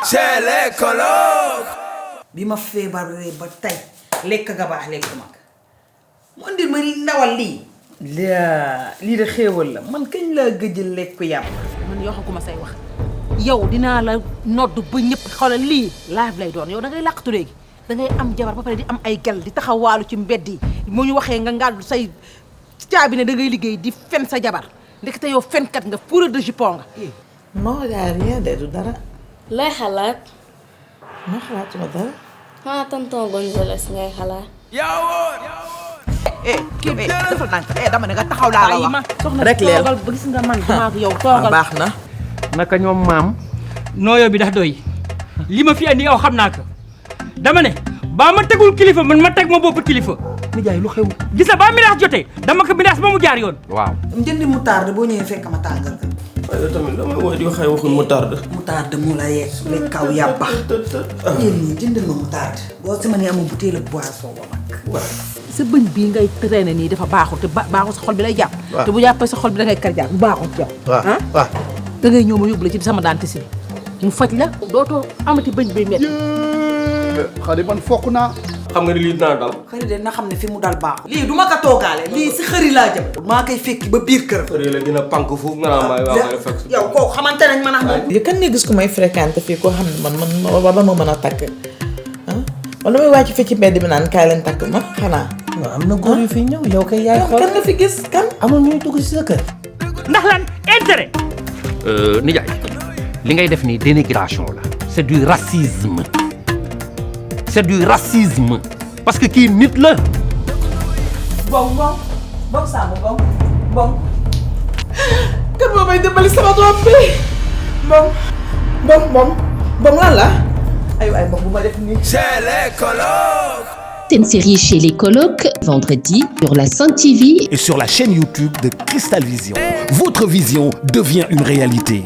c'est les colocs. bi ma feebaree ba tey lekk nga baax lekk mag mu indi ma ndawal lii. lii de xéewal la man kañ laa gëj lekk yàpp. man yoo xam ma say wax yow dinaa la nodd ba ñëpp xoolal lii live lay doon yow da ngay làqatu léegi da ngay am jabar ba pare di am ay gel di taxawaalu ci mbedd yi moo ñu waxee nga ngàddu say caabi ne da ngay liggéey di fen sa jabar ndekete yow fenkat nga fourreur de jupon nga. non yaa rien de du dara. lay xalaat. ma xalaatuma dara. xanaa tonton Gonzales ngay xalaat. kii bi dafa nànk dama ne nga taxaw laa la wax. soxna rek leen toogal ba gis nga man damaa ko yow toogal. baax na. naka ñoom maam. nooyo bi dax doy li ma fi andi yow xam naa ko dama ne baa ma tegul kilifa man ma teg ma bopp kilifa. nijaay lu xew gis nga ba miraas jotee dama ko miraas ba mu jaar yoon. waaw. njëndi moutarde boo ñëwee fekk ma tàngal ka. waaye tamit damay wax di waxee waxul moutarde. moutarde mu la yegg lekk kaw yàbba. yéen ñii jëndal ma moutarde. boo si ma nee amul bouteille boisson ba mag. sa bëñ bii ngay traîner nii dafa baaxul te baaxul sa xol bi lay jàpp. te bu jàppee sa xol bi da ngay kar jàpp bu baaxul ci yow. waaw da ngay ñëw ma yóbbu la ci sama dentiste bi mu faj la dootoo amati bëñ bay métti. xale man fokk naa. xam nga ni lii dina dal. xëri de na xam ne fi mu dal baaxul. lii du ma ko toogaale lii si xëri laa jëm. maa koy fekki ba biir kër. xëy la dina pànk foofu nga naan maay waaw fekk. yow kooku xamante nañ man ak moom. yow kan nga gis ko may fréquenté fii koo xam ne man war ma mën a takk ah wala may wàcc fii ci mbedd bi naan kaay leen takk ma xanaa. waaw am na góor yu fi ñëw yow kay yaay xool. kan nga fi gis kan. amul ñuy dugg ci sa kër. ndax lan intérêt. nijaay li ngay def nii dénigration la. c'est du racisme. c'est du racisme. parce que kii nit la. bon Samba bon. kan moo may dimbali sama doom bi. bon lan la. ay bon bu ma def nii. c'est les colocs. C'est une série chez les colocs, vendredi, sur la Sen TV et sur la chaîne YouTube de Cristal Vision. Votre vision devient une réalité.